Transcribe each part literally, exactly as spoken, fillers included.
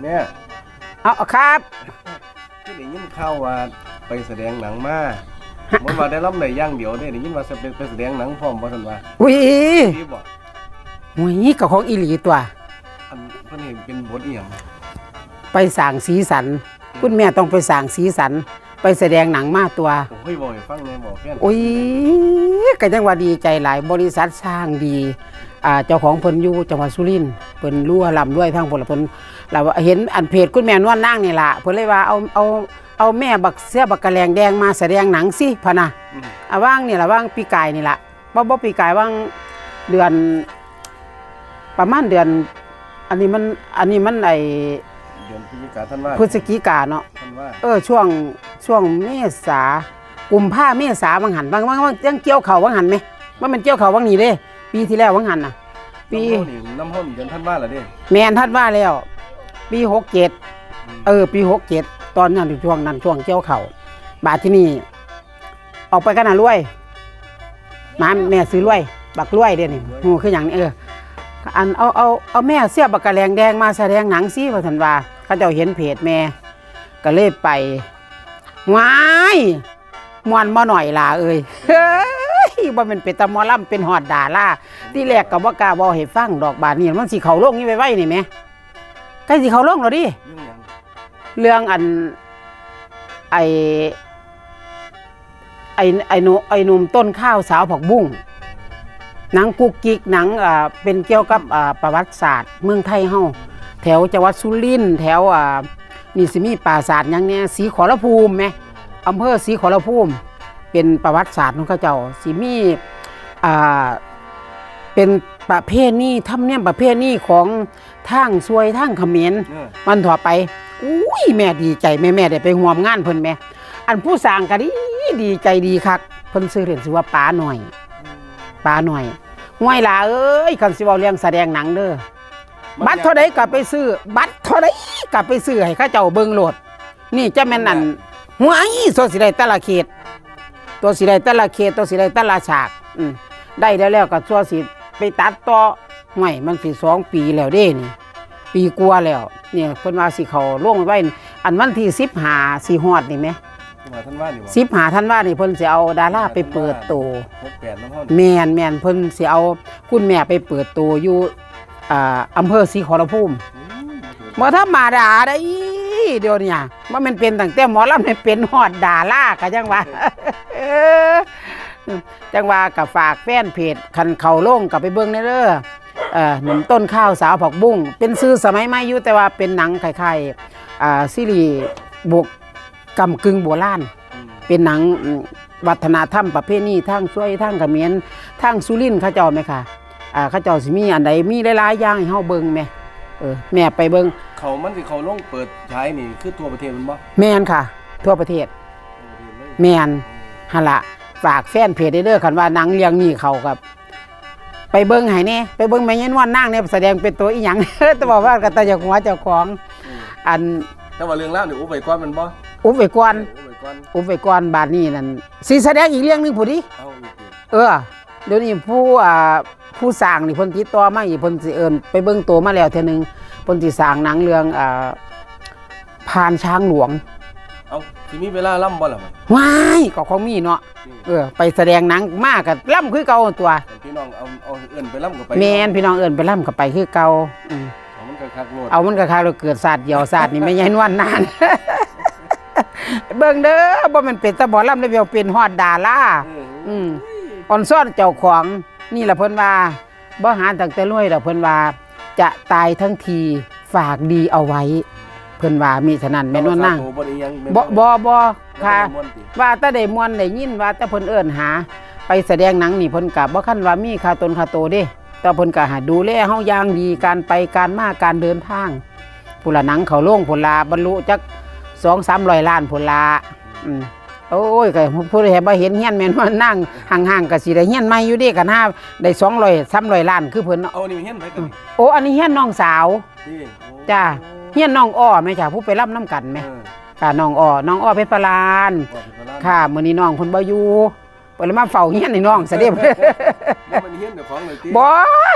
เนี่ย เอา เอาครับ ที่ได้ยินข่าวว่าไปแสดงหนังมา บ่ว่าได้ลำได้อย่างเดียวเด้ ได้ยินว่าไป ไปแสดงหนังพร้อมว่าซั่นว่า อุ้ย อีหลีบ่ หุย ก็ของอีหลีตัว อันเพิ่นเห็นเป็นบทอีหยัง ไปสร้างสีสัน คุณแม่ต้องไปสร้างสีสัน ไปแสดงหนังมาตัว โอ้ย บอกให้ฟังแหน่ บอกแฟน โอ้ย ก็ยังว่าดีใจหลาย บริษัทสร้างดี อ่า เจ้าของเพิ่นอยู่จังหวัดสุรินทร์ เพิ่นรวยร่ำรวยทางพุ้นละ เพิ่น แล้วเห็นอันเพจคุณแม่นวลนางนี่ล่ะ เพิ่นเลยว่า เอา เอา เอาแม่บักเสื้อบักกะแลงแดงมาแสดงหนังสิ พะนะ อืม อ่ะ ว่างนี่ล่ะ ว่างปีกายนี่ล่ะ บ่ บ่ปีกาย ว่างเดือน ประมาณเดือน อันนี้มัน อันนี้มันไอ้ เดือนพฤศจิกา ธันวา พฤศจิกาเนาะ ธันวา เออ ช่วง ช่วงเมษา กุมภา เมษา ว่างหั่น ว่าง ว่าง ว่าง ยังเกี่ยวข้าวว่างหั่นไหม ว่ามันเกี่ยวข้าวว่างนี่เด้ ปีที่แล้วว่างหั่นน่ะ ปี น้ำเฮานี่ น้ำเฮานี่เดือนธันวาแล้วเด้ แม่น ธันวาแล้ว ปีหกเจ็ด อืม เออ ปีหกเจ็ด ตอนนั้น ช่วงนั้น ช่วงเกี่ยวข้าว บาดที่นี่ ออกไปกันน่ะรวย หมาแม่ซื้อรวย บักรวยเด้นี่ รวย ฮู้คือหยังนี่ เออ อัน เอา เอา เอาแม่เสื้อบักกะแลงแดงมาแสดงหนังสิ ว่าซั่นว่า เขาเจ้าเห็นเพจแม่ ก็เลยไป ว้าย ม่วนบ่หน่อยล่ะเอ้ย เฮ้ย บ่แม่นเป็นตาหมอลำ เป็นฮอดดารา ทีแรกก็บ่กล้าเว้าให้ฟังดอก บาดนี้มันสิเข้าโรงนี่ไวๆนี่แหม ใกล้สิเข้าโรงแล้วดิ เรื่องหยัง เรื่องอัน ไอ้ ไอ้ ไอ้หนู ไอ้หนุ่มต้นข้าวสาวผักบุ้ง หนังกุ๊กกิ๊ก หนัง อ่า เป็นเกี่ยวกับ อ่า ประวัติศาสตร์เมืองไทยเฮา แถวจังหวัดสุรินทร์ แถว อ่า นี่สิมีปราสาทหยังแหน่ ศรีขอรภูมิแหม อำเภอศรีขอรภูมิ เป็นประวัติศาสตร์ของเขาเจ้า สิมี อ่า เป็นประเพณี ธรรมเนียมประเพณีของทางซวย ทางเขมร เออ มันทั่วไป อุ้ย แม่ดีใจ แม่ แม่ได้ไปร่วมงานเพิ่นแหม อันผู้สร้างก็ดี ดีใจดีคัก เพิ่นชื่อเล่นชื่อว่าป๋าน้อย อืม ป๋าน้อย ห้วยหล่าเอ้ย คันสิเว้าเรื่องแสดงหนังเด้อ มัน บัตรเท่าใดก็ไปซื้อ บัตรเท่าใดก็ไปซื้อให้เขาเจ้าเบิ่งโลด นี่จะแม่นอัน แม่น ห้วย ตัวสิได้แต่ละเขต ตัวสิได้แต่ละเขต ตัวสิได้แต่ละฉาก อืม ได้แล้ว แล้วก็ตัวสิไปตัดต่อ ห้วย มันสิสองปีแล้วเด้นี่ ปีกว่าแล้ว เนี่ย เพิ่นว่าสิเข้าโรงไว้ อันวันที่สิบห้าสิฮอดนี่แหม สิบห้าธันวานี่บ่ สิบห้าธันวานี่เพิ่นสิเอาดาราไปเปิดตัว หกแปดนำเฮานี่ แม่น แม่น เพิ่นสิเอาคุณแม่ไปเปิดตัวอยู่ อ่า อำเภอศรีขอรภูมิ อืม บ่ธรรมดาเด้ เดี๋ยวนี้ มันแม่นเป็นตั้งแต่หมอลำ ให้เป็นฮอดดารา ก็จังว่า เออ จังว่าก็ฝากแฟนเพจ คันเข้าโรงก็ไปเบิ่งแหน่เด้อ เอ่อ หนุ่มต้นข้าวสาวผักบุ้ง เป็นชื่อสมัยใหม่อยู่ แต่ว่าเป็นหนังคล้ายๆ อ่า ซีรีส์บวก ก้ำกึ่งโบราณ อืม เป็นหนัง อืม วัฒนธรรมประเพณีทางซวย ทางเขมร ทางสุรินทร์เขาเจ้าแหมค่ะ อ่า เขาเจ้าสิมีอันใด มีหลายๆอย่างให้เฮาเบิ่งแหม เออ แม่ไปเบิ่ง เขา มันสิเข้าโรงเปิดฉายนี่คือทั่วประเทศแม่นบ่ แม่นค่ะ ทั่วประเทศ ทั่วประเทศเลย แม่น หั่นล่ะ ฝากแฟนเพจเด้อ คันว่าหนังเรื่องนี้เข้ากับ ไปเบิ่งให้แหน่ ไปเบิ่งแม่ยายนวลนางแหน่ แสดงเป็นตัวอีหยัง แต่บอกว่าก็ตาอยากหัวเจ้าของ อืม อัน แต่ว่าเรื่องราวนี่อุบไว้ก่อนแม่นบ่ อุบไว้ก่อน เออ อุบไว้ก่อน อุบไว้ก่อน บาดนี้นั่น สิแสดงอีกเรื่องหนึ่งพุ้นดิ เอาอีกติ เออ เดี๋ยวนี้ผู้ อ่า ผู้สร้างนี่เพิ่นติดต่อมาอีก เพิ่นสิเอิ้นไปเบิ่งตัวมาแล้วเทื่อหนึ่ง เพิ่นสิสร้างหนังเรื่อง อ่า พานช้างหลวง เอ้า สิมีเวลาลำบ่ล่ะมัน ว้าย ก็ของมีเนาะ อืม เออ ไปแสดงหนังมาก็ลำคือเก่าตัว พี่น้องเอา เอาเอิ้นไปลำก็ไป แม่น พี่น้องเอิ้นไปลำก็ไปคือเก่า อืม เอามันก็คักโลด เอามันก็คักโลด เกิดชาติเดียว ชาตินี้แม่ยายนวลนาง เบิ่งเด้อ บ่แม่นเป็นแต่หมอลำเด้อ เป็นฮอดดารา เออ อืม อ่อนซ้อนเจ้าของ นี่ล่ะเพิ่นว่า บ่หาตั้งแต่รวยดอก เพิ่นว่า จะตายทั้งทีฝากดีเอาไว้ เพิ่นว่ามีเท่านั้น แม่นวลนาง แต่ว่าค่าตัวบ่ได้หยัง แม่นบ่ บ่ บ่ บ่ ค่ะ ว่าแต่ได้ม่วนติ ว่าแต่ได้ม่วนได้ยินว่าแต่เพิ่นเอิ้นหา ไปแสดงหนังนี่เพิ่นก็บ่คันว่ามีค่าตนค่าโตเด้ แต่เพิ่นก็ให้ดูแลเฮาอย่างดี การไปการมา การเดินทาง ผู้ละหนังเข้าโรงผู้ละบรรลุจักสองสามร้อยล้านผู้ละ อืม โอ้ย ก็ผู้ใดบ่เห็นเฮือนแม่นวลนาง ห่างๆ ก็สิได้เฮือนใหม่อยู่เด้ คันหาได้สองร้อยสามร้อยล้านคือเพิ่นเนาะ เอานี่เฮือนไผกันนี่ โอ้ อันนี้เฮือนน้องสาว นี่ โอ้ จ้า เฮือนน้องอ้อแม่จ้า ผู้ไปลำนำกันแม่ เออ ค่ะ น้องอ้อ น้องอ้อเพชรพลาน อ้อเพชรพลาน ค่ะ มื้อนี้น้องเพิ่นบ่อยู่ เพิ่นเลยมาเฝ้าเฮือนให้น้องซะเด้ บ่แม่นเฮือนเจ้าของเลยติ บ่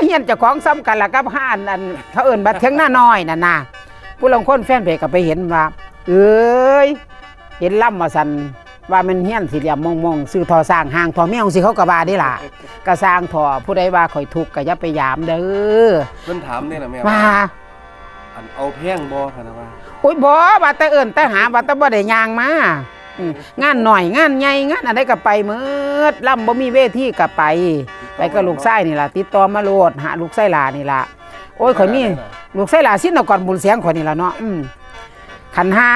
เฮือนเจ้าของซ้ำกันล่ะกับห้านอัน เขาเอิ้นบัดเถียงนาน้อยนั่นน่ะ ผู้ลางคนแฟนเพจก็ไปเห็นว่า เอ้ย เห็นลำว่าซั่น ว่าแม่นเฮียนสี่เหลี่ยมมองๆ ซื้อท่อช้างห่างท่อแมวสิเขาก็ว่าเด้ล่ะ ก็ซ่างท่อ ผู้ใดว่าข่อยทุกข์ก็อย่าไปยามเด้อ เพิ่นถามนี่แหละแม่ ว่า อันเอาแพงบ่คะนะว่า โอ้ยบ่ ว่าแต่เอิ้นแต่หา ว่าแต่บ่ได้ย่างมาอืมงานหน่อยงานใหญ่งานอันใดก็ไปหมดลำบ่มีเวทีก็ไป ไปกับลูกชายนี่ล่ะ ติดต่อมาโลดหาลูกชายหลานี่ล่ะ โอ้ยข่อยมีลูกชายหลาสินนกรบุญแสงข่อยนี่ล่ะเนาะอืมคันหา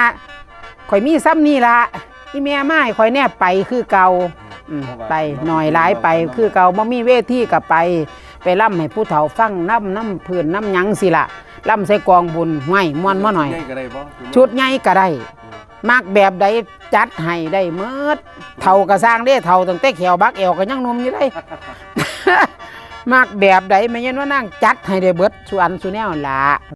ข่อยมีซ้ำนี่ล่ะอีแม่มาให้ข่อยแน่ไปคือเก่าอืมไปหน่อยหลายไปคือเก่าบ่มีเวทีก็ไป ไปลำให้ผู้เฒ่าฟังนำนำเพื่อนนำหยังสิล่ะลำใส่กองบุญห้วยม่วนมาหน่อย ใหญ่ก็ได้บ่ ชุดใหญ่ก็ได้ มักแบบใดจัดให้ได้เมิดเฒ่าก็ซ่างเด้เฒ่าตั้งแต่แขวบักแอวก็ยังหนุ่มอยู่ได้ มักแบบใดแม่ยันว่านั่งจัดให้ได้เบิดสุอันสุแนวล่ะ